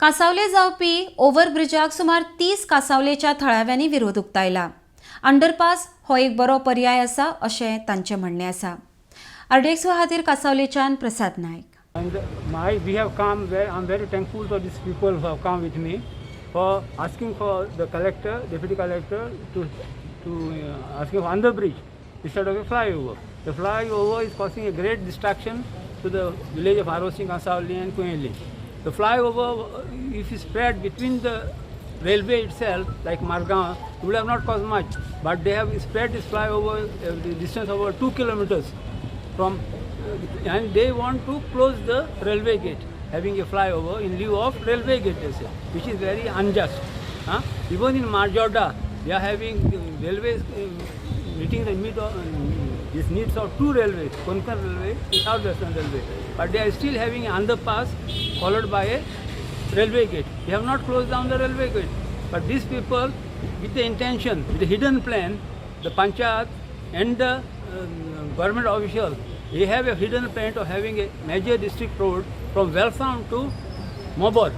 कासावले जावपी ओव्हरब्रिजाक सुमार 30 कासावलेच्या थळाव्यांनी विरोध उक्तायला. अंडरपास हो एक बरो पर्याय आसा अशें तांचें म्हणणें आसा. आरडीएक्स खातीर कासावलेच्यान प्रसाद Naik. And we have come, I'm very thankful for these people who have come with me for asking for the collector, deputy collector to asking for under bridge instead of a flyover. The flyover is causing a great distraction to the village of Arossim, Cansaulim and Cunheli. The flyover, if it's spread between the railway itself, like Margao, it would have not caused much. But they have spread this flyover the distance of over 2 kilometers from, and they want to close the railway gate, having a flyover in lieu of railway gate, they say, which is very unjust. Huh? Even in Majorda, they are having railways meeting the need of, this needs of two railways, Konkan Railway and South Western Railway. But they are still having an underpass followed by a railway gate. They have not closed down the railway gate. But these people, with the intention, with the hidden plan, the panchayat and the government official, they have a hidden plan of having a major district road from Velsao to Mobor.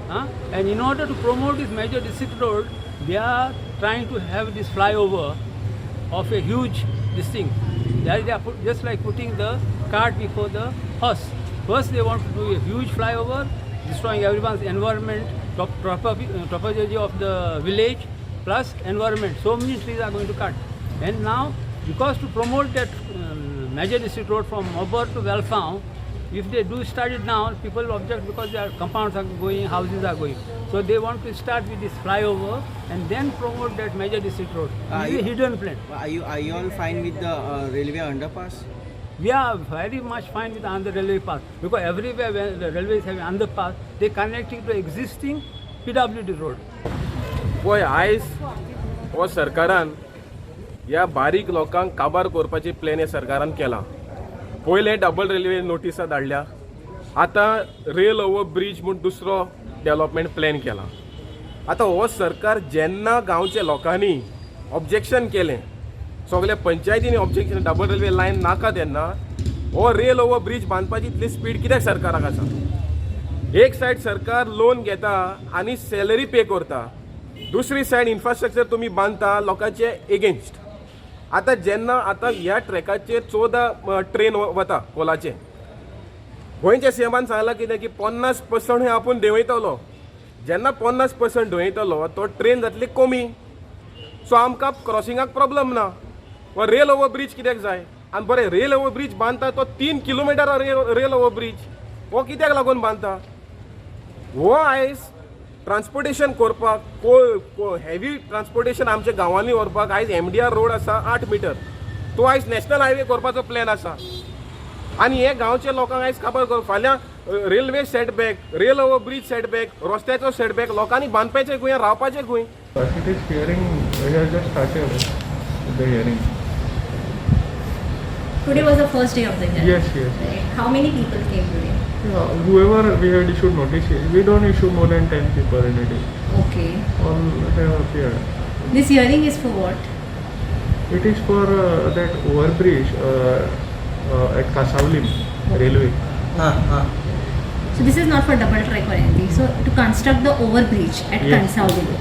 Huh? And in order to promote this major district road, they are trying to have this flyover of a huge this thing. They are just like putting the cart before the horse. First they want to do a huge flyover, destroying everyone's environment, topography of the village, plus environment. So many trees are going to cut. And now, because to promote that major district road from Mobor to Velsao, if they do start it now, people will object because their compounds are going, houses are going. So they want to start with this flyover and then promote that major district road. This is a hidden plan. Are you all fine with the railway underpass? We are very much fine with the railway path because everywhere where the railways have underpass, they connecting to existing PWD road. पळय, आयज हो सरकारान ह्या बारीक लोकांक काबार करपाची plan हे सरकारान केला. पयलें डबल रेल्वे नोटिसां धाडल्या, आतां रेल ओवर ब्रीज म्हूण दुसरो डेव्हलपमेंट प्लॅन केला. आतां हो सरकार जेन्ना गांवच्या लोकांनी ऑब्जेक्शन केलें, सगल्या पंचायतींनी ऑब्जेक्शन, डबल रेल्वे लायन नाका, तेन्ना हो रेल ओवर ब्रीज बांदपाची इतली स्पीड कित्याक सरकाराक आसा? एक सायड सरकार लोन घेता आनी सॅलरी पे करता, दुसरी सायड इन्फ्रास्ट्रक्चर तुमी बांदता लोकांचे एगेन्स्ट. आतां जेन्ना आतां ह्या ट्रॅकाचेर 14 ट्रेन वता कोलाचे, गोंयच्या सीएमान सांगलां कितें की 50% हे आपूण देंवयतलो. जेन्ना 50% देंवयतलो, तो ट्रेन जातली कमी, सो आमकां क्रॉसिंगाक प्रॉब्लम ना. वा रेल ओवर ब्रीज कित्याक जाय? आनी बरें, रेल ओवर ब्रीज बांदता तो 3 kilometre rail over bridge हो कित्याक लागून बांदता? हो आयज ट्रान्सपोर्टेशन करपाक, हेवी ट्रान्सपोर्टेशन आमच्या गांवांनी व्हरपाक आयज एमडीआर रोड आसा 8 मिटर, तो आयज नॅशनल हायवे करपाचो प्लॅन आसा. आनी हे गांवच्या लोकांक आयज खबर कर, फाल्यां railway setback, rail over bridge setback, रस्त्याचो सेटबॅक, लोकांनी बांदपाचें खंय, रावपाचें खंय? It is hearing, we have just started the hearing. Today was the first day of the hearing. Yes. Right. How many people came today? Yeah, whoever we had issued notice, we don't issue more than 10 people in a day. All have appeared. This hearing is for what? It is for that overbridge at Cansaulim railway. So this is not for double track or anything. So to construct the overbridge at Yes. Cansaulim.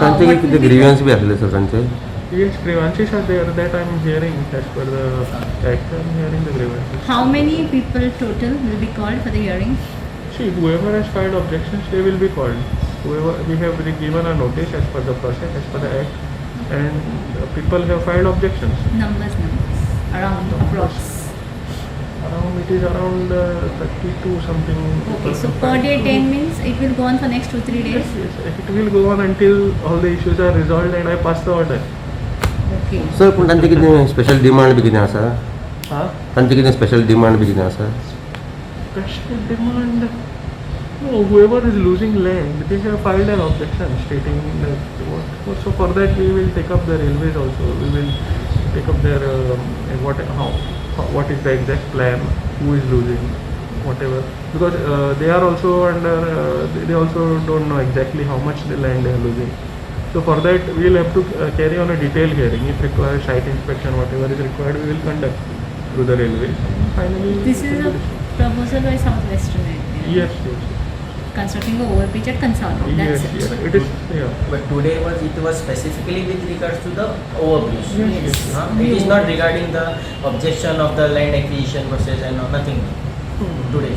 तांचे What कितें will be grievance B आसले sir तांचे? Yes, grievances are there that I am hearing as per the act. I am hearing the grievances. How many people total will be called for the hearing? See, whoever has filed objections, they will be called. Whoever we have given a notice as per the process, as per the act, and people have filed objections. Numbers, numbers. Around, approx. Around, it is around 32 something. Okay, people so have per filed. day 10 means it will go on for next 2-3 days? Yes, it will go on until all the issues are resolved and I pass the order. Okay. Sir, पूण तांचे कितें special demand बी कितें आसा? Huh? तांचे कितें special demand बी कितें आसा? Special demand? No, whoever is losing land, they have filed an objection stating that what. So for that we will take up the railways also. We will take up their what how what is the exact plan, who is losing, whatever. Because they are also under, they also don't know exactly how much the land they are losing. So for that we will have to carry on a detailed hearing. If required, site inspection, whatever is required, we will conduct through the railways. And finally, This it is will a be decided. Proposal by South Western Railway. Yes. constructing the overbridge at Cansaulim. That's Yes, it. yes, it is, yeah. But today was it was specifically with regards to the overbridge. Yes, yes. Huh? It is not regarding the objection of the land acquisition process and nothing today.